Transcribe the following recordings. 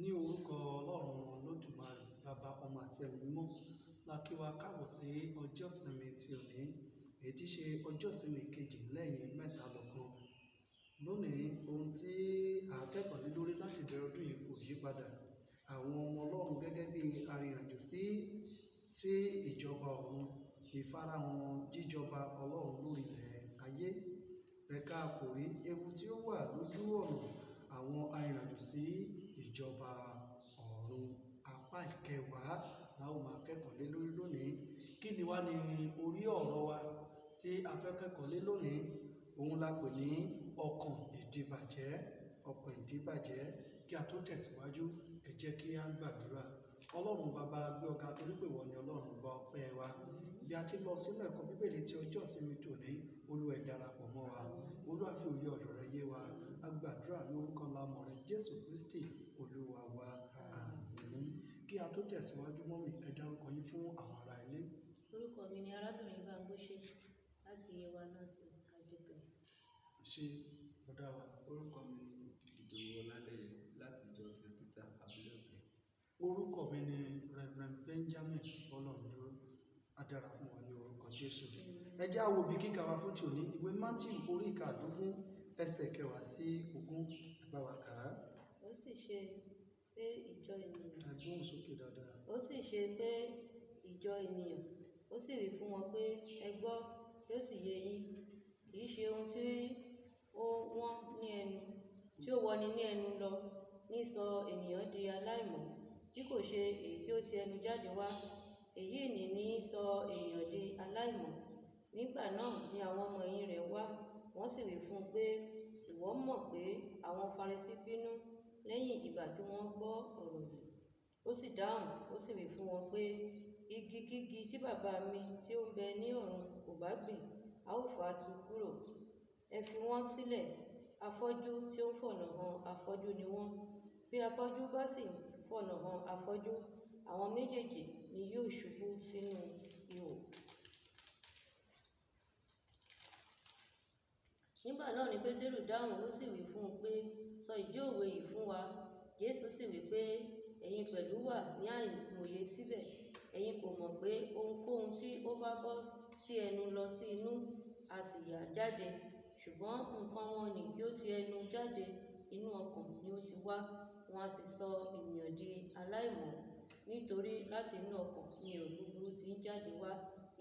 Ní orúkọ Ọlọ́run Olódùmarè, Baba, Ọmọ àti Ẹ̀mí Mímọ́, la kí wa káàbọ̀ sí ọjọ́ ìsinmi ti òní, èyí tí ṣe ọjọ́ ìsinmi kejì lẹ́yìn mẹ́ta lọ́kan. Lónìí, ohun tí à ń kẹ́kọ̀ọ́ lé lórí láti bẹ̀rẹ̀ ọdún yìí kò yí padà. Àwọn ọmọ Ọlọ́run gẹ́gẹ́ bí arìnrìnàjò sí ìjọba ọ̀run, ìfarahàn jíjọba Ọlọ́run lórí ilẹ̀ ayé. Ẹ̀ka àkòrí ewu tí ó wà lójú ọ̀nà àwọn arìnrìnàjò sí ìjọba ọ̀run. Apá ìkẹwàá la ó máa kẹ́kọ̀ọ́ lé lórí lónìí. Kí ni wá ní orí ọ̀rọ̀ wa tí a fẹ́ kẹ́kọ̀ọ́ lé lónìí? Òun la pè ní ọkàn ìdíbàjẹ́. Ọkàn ìdíbàjẹ́. Kí a tó tẹ̀síwájú, ẹ jẹ́ kí a gbàdúrà. Ọlọ́run Baba, gbé ọ̀gá torí pé ìwọ ni Ọlọ́run, gba ọpẹ́ wa. Bí a ti lọ sínú ẹ̀kọ́ Bíbélì tí ọjọ́ ìsinmi tòní, Olúwa ẹ darapọ̀ mọ́ wa. Olúwa fi òye ọ̀rọ̀ rẹ yé wa. A gbàdúrà ní orúkọ ńlá ọmọ rẹ, Jésù Kristi, Olúwa wa. Àmín. Kí a tó tẹ̀síwájú, mọ́mì, ẹ dárúkọ yín fún àwọn ará ilé. Orúkọ mi ni arábìnrin Bámgbóṣe láti Yewa North East Adépẹ̀. Ṣé ọ̀dà wa? Orúkọ mi ni Ìdòwú Ọlálẹ́yẹ láti ìjọ St. Peter Abúlé Òkè. Orúkọ mi ni Reverend Benjamin Bọ́lọ́rundúró. A dára fún wa ní orúkọ Jésù. Ẹ jẹ́ á wo ibi kíkà wa fún tòní, ìwé Mátíù orí 15, ẹsẹ̀ 10 sí 20. Ẹ bá wa kà á. Ó sì ṣe pé ìjọ ènìyàn. Ẹ gbóhùn sókè dáadáa. Ó sì ṣe pé ìjọ ènìyàn, ó sì wí fún wọn pé, ẹ gbọ́, yóò sì yé yín. Kì í ṣe ohun tí ó wọ́n ní ẹnu, tí ó wọni ní ẹnu lọ, ní sọ ènìyàn di aláìmọ́, bí kò ṣe èyí tí ó ti ẹnu jáde wá. Èyí ní sọ ènìyàn di aláìmọ́. Nígbà náà ni àwọn ọmọ ẹ̀yìn rẹ̀ wá, wọ́n sì wí fún un pé, ìwọ mọ̀ pé àwọn Farisí bínú lẹ́yìn ìgbà tí wọ́n gbọ́ ọ̀rọ̀ yìí. Ó sì dáhùn, ó sì wí fún wọn pé, igi kígi tí bàbá mi tí ó ń bẹ ní ọ̀run kò bá gbìn, a ó fà á tu kúrò. Ẹ fi wọ́n sílẹ̀, afọ́jú tí ó ń fọ̀nà hàn afọ́jú ni wọ́n. Bí afọ́jú bá sì ń fọ̀nà hàn afọ́jú, àwọn méjèèjì ni yóò ṣubú sínú ihò. Nígbà náà ni Pétérù dáhùn, ó sì wí fún un pé, sọ ìdí òwe yìí fún wa. Jésù sì wí pé, ẹ̀yin pẹ̀lú wà ní àìmòye síbẹ̀. Ẹ̀yin kò mọ̀ pé ohunkóhun tí ó bá bọ́ sí ẹnu lọ sí inú, a sì yà jáde. Ṣùgbọ́n nǹkan wọ̀nyí tí ó ti ẹnu jáde, inú ọkàn ni ó ti wá. Wọn a sì sọ ènìyàn di aláìmọ́. Nítorí láti inú ọkàn ni èrò búburú ti ń jáde wá: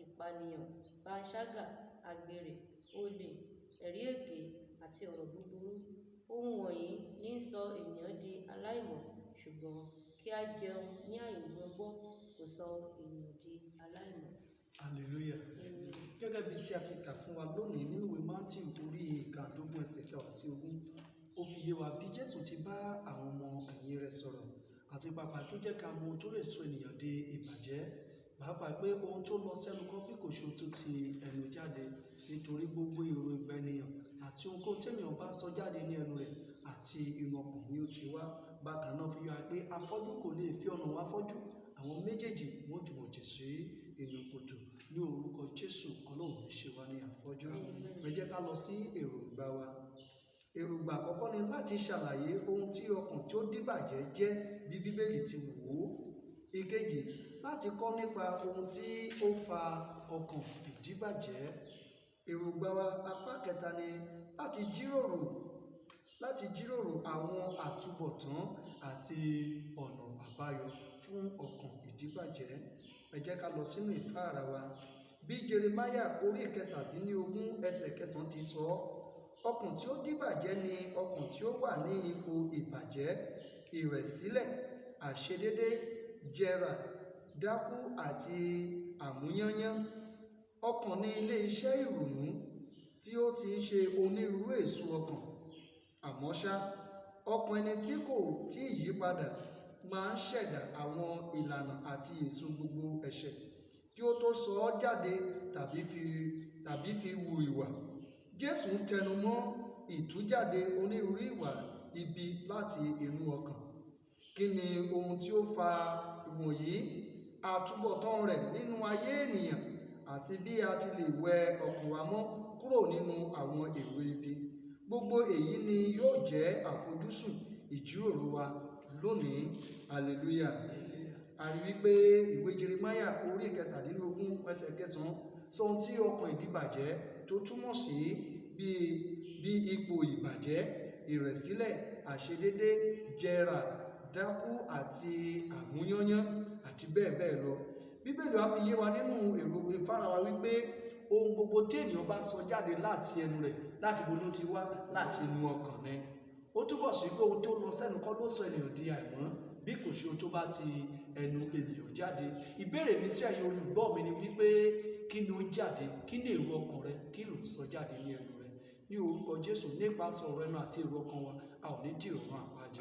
ìpànìyàn, panṣágà, àgbèrè, olè, ẹ̀rí èké àti ọ̀rọ̀ búburú. Ohun wọ̀nyí ní ń sọ ènìyàn di aláìmọ́, ṣùgbọ́n kí a jẹun ní àìwẹwọ́ kò sọ ènìyàn di aláìmọ́. Hallelujah. Amen. Gẹ́gẹ́ bí tí a ti kà fún wa lónìí nínú ìwé Mátíù orí 15, ẹsẹ̀ 10 sí 20, ó fi yé wa bí Jésù ti bá àwọn ọmọ ẹ̀yìn rẹ̀ sọ̀rọ̀ àti pàápàá tó jẹ́ ká mọ ohun tó lè sọ ènìyàn di ìbàjẹ́, pàápàá pé ohun tó lọ sẹ́nu kọ́ bí kò ṣe ohun tó ti ẹnu jáde, nítorí gbogbo èrò ìgbà ènìyàn àti ohunkóhun tí ènìyàn bá sọ jáde ní ẹnu rẹ̀ àti inú ọkàn ni ó ti wá. Bákan náà fi yé wa pé afọ́jú kò lè fi ọ̀nà wá fọ́jú, àwọn méjèèjì wọ́n jùmọ̀ jì sí inú kòtò. Ní orúkọ Jésù, Ọlọ́run ní ṣe wá ní àfọ́jú. Ẹ jẹ́ ká lọ sí èròǹgbà wa. Èròǹgbà àkọ́kọ́ ni láti ṣàlàyé ohun tí ọkàn tí ó díbàjẹ́ jẹ́ bí Bíbélì ti wò ó. Ìkejì, láti kọ́ nípa ohun tí ó fa ọkàn ìdíbàjẹ́. Èròǹgbà wa apá kẹta ni láti jíròrò àwọn àtúbọ̀tán àti ọ̀nà àbáyọ fún ọkàn ìdíbàjẹ́. Ẹ jẹ́ ká lọ sínú ìfáàrà wa. Bí Jeremáyà orí 17, ẹsẹ̀ 9 ti sọ ọ́, ọkàn tí ó díbàjẹ́ ni ọkàn tí ó wà ní ipò ìbàjẹ́, ìrẹ̀sílẹ̀, àìṣedédé, jẹrà, dákú àti àmúyányán. Ọkàn ní ilé iṣẹ́ ìrònú tí ó ti ń ṣe onírúurú èso ọkàn. Àmọ́ ṣá, ọkàn ẹni tí kò tí ì yí padà máa ń ṣẹ̀dá àwọn ìlànà àti èso gbogbo ẹ̀ṣẹ̀ kí ó tó sọ ọ́ jáde tàbí fi hu ìwà. Jésù ń tẹnu mọ́ ìtújáde onírúurú ìwà ibi láti inú ọkàn. Kí ni ohun tí ó fa ìwọ̀nyí, àtúbọ̀tán rẹ̀ nínú ayé ènìyàn, àti bí a ti lè wẹ ọkàn wa mọ́ kúrò nínú àwọn èrò ibi? Gbogbo èyí ni yóò jẹ́ àfojúsùn ìjíròrò wa. lónìí. Hallelujah. A rí wípé ìwé Jeremáyà orí 17 ẹsẹ̀ 9 sọ ohun tí ọkàn ìdíbàjẹ́ tó túmọ̀ sí bí ipò ìbàjẹ́, ìrẹ̀sílẹ̀, àṣedédé, jẹrà, dákú àti àmúyányán àti bẹ́ẹ̀ bẹ́ẹ̀ lọ. Bíbélì wa fi yé wa nínú èrò ìfara wa wípé ohun gbogbo tí ènìyàn bá sọ jáde láti ẹnu rẹ̀, láti bo ló ti wá, láti inú ọkàn ni. Ó túbọ̀ sí pé ohun tó lọ sẹ́nu kọ́ ló sọ ènìyàn di àìmọ́, bí kò ṣe ohun tó bá ti ẹnu ènìyàn jáde. Ìbéèrè mi sí ẹ̀yin olùgbọ́ mi ni wípé kí ni ó jáde, kí ni èrò ọkàn rẹ, kí ló ń sọ jáde ní ẹnu rẹ? Ní orúkọ Jésù, nípasẹ̀ ọ̀rọ̀ ẹnu àti èrò ọkàn wa, a ò ní dì ọ̀run àpáàdì.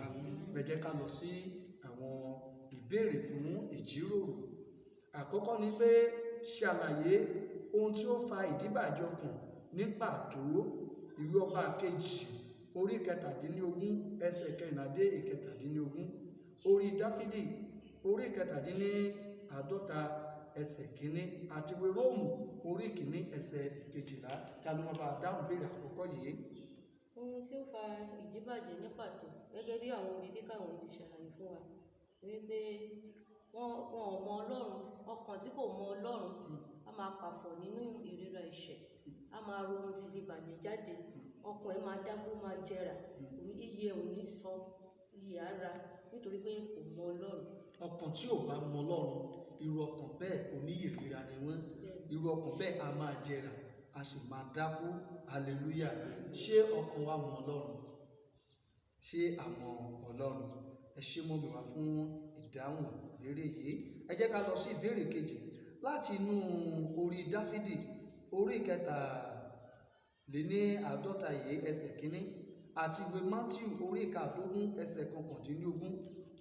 Ẹ jẹ́ ká lọ sí àwọn ìbéèrè fún ìjíròrò. Àkọ́kọ́ ni pé ṣàlàyé ohun tí ó fa ìdíbàjẹ́ ọkàn ní pàtó. Ìwé Ọba kejì orí 17 ẹsẹ̀ 14 dé 17, orí Dáfídì orí 47 ẹsẹ̀ 1 àti ìwé Róòmù orí 1 ẹsẹ̀ 12. Ta ló máa bá a dáhùn ìbéèrè àkọ́kọ́ yìí? Ohun tí ó fa ìdíbàjẹ́ ní pàtó, gẹ́gẹ́ bí àwọn ibi kíkà wọ̀nyí ti ṣàlàyé fún wa, wípé wọn ò mọ Ọlọ́run. Ọkàn tí kò mọ Ọlọ́run á máa pàfọ̀ nínú ìríra ẹ̀ṣẹ̀, á máa ro ohun tí ìdíbàjẹ́ jáde, ọkàn ẹ̀ máa dákú, máa jẹrà, iye ò ní sọ, iye ara, nítorí pé kò mọ Ọlọ́run. Ọkàn tí ò bá mọ Ọlọ́run, irú ọkàn bẹ́ẹ̀ oníyèríra ni wọ́n. Irú ọkàn bẹ́ẹ̀ a máa jẹrà, a sì máa dákú. Hallelujah. Ṣé ọkàn wa mọ Ọlọ́run? Ṣé a mọ Ọlọ́run? Ẹ ṣé mọ́ mi wá fún ìdáhùn ìbéèrè yìí. Ẹ jẹ́ ká lọ sí ìbéèrè kejì láti inú orí Dáfídì orí 53 yìí ẹsẹ̀ 1 àti ìwé Mátíù orí 15 ẹsẹ̀ 19.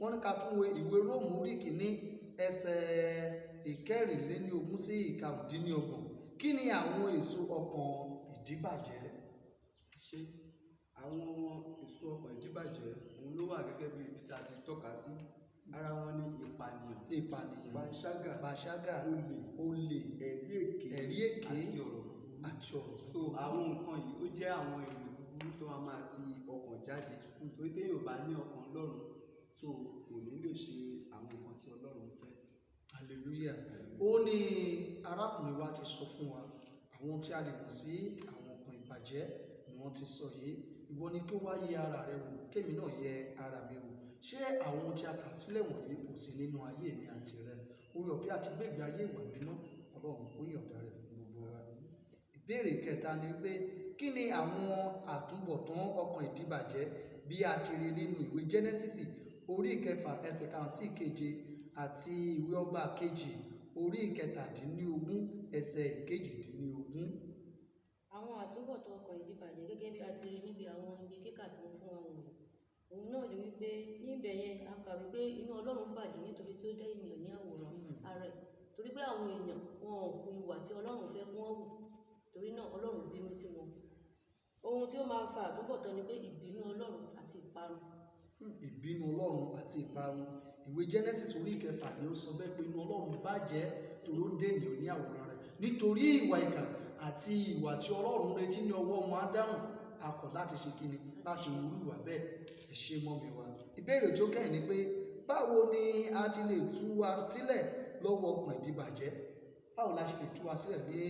Wọ́n ní ká tún wo ìwé Róòmù orí 1 ẹsẹ̀ 24 sí 25. Kí ni àwọn èso ọkàn ìdíbàjẹ́? Ṣé àwọn èso ọkàn ìdíbàjẹ́ òun ló wà gẹ́gẹ́ bí ibi tí a ti tọ́ka sí? Ara wọn ni ìpànìyàn, ìpànìyàn, panṣágà, panṣágà, olè, olè, ẹ̀rí èké, ẹ̀rí èké àti ọ̀rọ̀ búburú. àti ọ̀rọ̀ So àwọn nǹkan yìí ó jẹ́ àwọn èrò búburú tó máa ti ọkàn jáde. Torí tí èèyàn ò bá ní ọkàn Ọlọ́run, so kò ní lè ṣe àwọn nǹkan tí Ọlọ́run fẹ́. Hallelujah. Ó ní arákùnrin wa ti sọ fún wa àwọn tí a lè mọ̀ sí àwọn ọkàn ìbàjẹ́ ni wọ́n ti sọ yìí. Ìwọ ni kí ó wá yẹ ara rẹ wò, kémi náà yẹ ara mi wò. Ṣé àwọn tí a kà sílẹ̀ wọ̀nyí kò sí nínú ayé mi àti rẹ? Oore ọ̀fẹ́ àti gbégbé ayé ìwà mímọ́, Ọlọ́run kó yọ̀ǹda rẹ̀ fún gbogbo wa. Ìbéèrè kẹta ni pé kí ni àwọn àtúbọ̀tán ọkàn ìdíbàjẹ́ bí a ti rí nínú ìwé Jẹ́nẹ́sísì orí 6 ẹsẹ̀ 5 sí 7 àti ìwé Ọba kejì orí 17 ẹsẹ̀ 18. Àwọn àtúbọ̀tán ọkàn ìdíbàjẹ́ gẹ́gẹ́ bí a ti rí níbi àwọn ibi kíkà tí wọ́n fún wa wọ̀nyí, òun náà ni wípé níbẹ̀ yẹn a kà wípé inú Ọlọ́run bàjẹ́ nítorí tí ó dá ènìyàn ní àwòrán ara ẹ̀, torí pé àwọn èèyàn wọn ò hu ìwà tí Ọlọ́run fẹ́ kí wọ́n hù, torí náà Ọlọ́run bínú sí wọn. Ohun tí ó máa fa àtúbọ̀tán ni pé ìbínú Ọlọ́run àti ìparun. Ìbínú Ọlọ́run àti ìparun. Ìwé Genesis orí 6 ni ó sọ bẹ́ẹ̀ pé inú Ọlọ́run bàjẹ́ torí ó dé ènìyàn ní àwòrán rẹ̀, nítorí ìwà ìkà àti ìwà tí Ọlọ́run retí ní ọwọ́ ọmọ Ádámù, a kọ̀ láti ṣe kíni, láti wúrú ìwà bẹ́ẹ̀. Ẹ ṣé mọ́ mi wá. Ìbéèrè tó kẹ́yìn ni pé báwo ni a ti lè tú wa sílẹ̀ lọ́wọ́ ọkàn ìdíbàjẹ́? Báwo la ṣe lè tú wa sílẹ̀ ní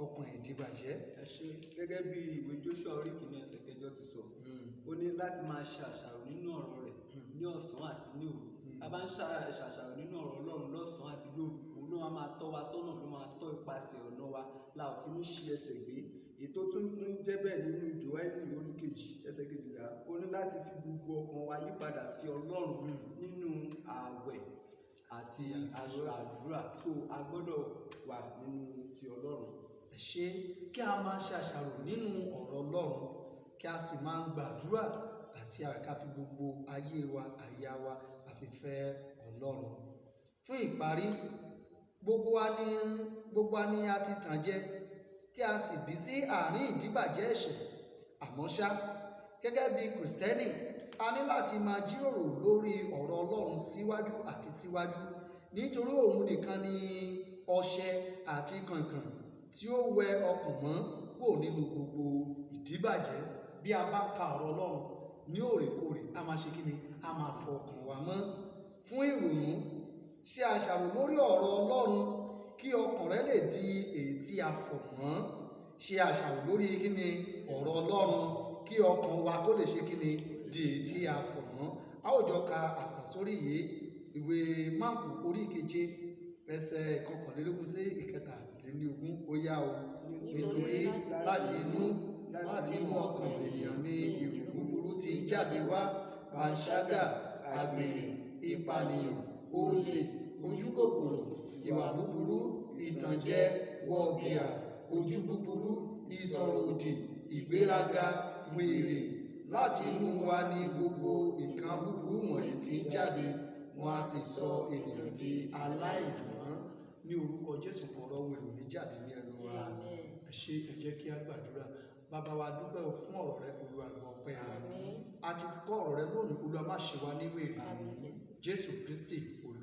ọkàn ìdíbàjẹ́? Ẹ ṣé, gẹ́gẹ́ bí ìwé Joshua orí 1 ẹsẹ̀ 8 ti sọ, ó ní láti máa ṣe àṣàrò nínú ọ̀rọ̀ rẹ̀ ní ọ̀sán àti ní òru. A bá ń ṣàṣàrò nínú ọ̀rọ̀ Ọlọ́run lọ́sàn-án àti lóru, òun ló máa tọ́ wa sọ́nà, ló máa tọ́ ipasẹ̀ ọ̀nà wa, la ò fi ní ṣi ẹsẹ̀ gbé. Ètò tún ń jẹ́ bẹ́ẹ̀ nínú Jóẹ́lì orí 2 ẹsẹ̀ 12, ó ní láti fi gbogbo ọkàn wa yípadà sí Ọlọ́run nínú ààwẹ̀ àti àdúrà. So a gbọ́dọ̀ wà nínú ti Ọlọ́run. Ẹ ṣé, kí a máa ṣàṣàrò nínú ọ̀rọ̀ Ọlọ́run, kí a sì máa gbàdúrà àti ká fi gbogbo ayé wa, àyà wa, àfi fẹ́ Ọlọ́run. Fún ìparí, gbogbo wa ni a ti tàn jẹ, tí a sì bí sí àárín ìdíbàjẹ́ ẹ̀ṣẹ̀. Àmọ́ ṣá, gẹ́gẹ́ bí Kìrìsìtẹ́nì, a ní láti máa jíròrò lórí ọ̀rọ̀ Ọlọ́run síwájú àti síwájú, nítorí òun nìkan ni ọṣẹ àti kànkàn tí ó wẹ ọkàn mọ́ kúrò nínú gbogbo ìdíbàjẹ́. Bí a bá ka ọ̀rọ̀ Ọlọ́run ní òrèkóòrè a máa ṣe kí ni? A máa fọ ọkàn wa mọ́. Fún ìrònú, ṣe àṣàrò lórí ọ̀rọ̀ Ọlọ́run kí ọkàn rẹ lè di èyí tí a fọ̀ mọ́. Ṣe àṣàrò lórí kí ni? Ọ̀rọ̀ Ọlọ́run kí ọkàn wa kó lè ṣe kí ni? Di èyí tí a fọ̀ mọ́. A ó jọ ka àkàsórí yìí, ìwé Máàkù orí keje ẹsẹ̀ 21 sí 23. Ó yá o. Nítorí láti inú ọkàn ènìyàn ni èrò búburú ti ń jáde wá: panṣágà, àgbèrè, ìpànìyàn, olè, ojúkòkòrò, ìwà búburú, ìtànjẹ, wọ̀bìà, ojú búburú, ìsọ̀rọ̀ òdì, ìgbéraga, wèrè. Láti inú wa ni gbogbo nǹkan búburú wọ̀nyí ti ń jáde, wọ́n á sì sọ ènìyàn di aláìmọ́. Ní orúkọ Jésù, ọ̀rọ̀ wèrè ò ní jáde ní ẹnu wa. Amen. Ẹ ṣé, ẹ jẹ́ kí a gbàdúrà. Bàbá wa, dúpẹ́ o fún ọ̀rọ̀ rẹ. Olúwa, gbọ́ ọpẹ́ rẹ. Àmín. A ti kọ́ ọ̀rọ̀ rẹ lónìí. Olúwa, má ṣe wá ní wèrè. Àmín, Jésù. Jésù Kristi Olúwa.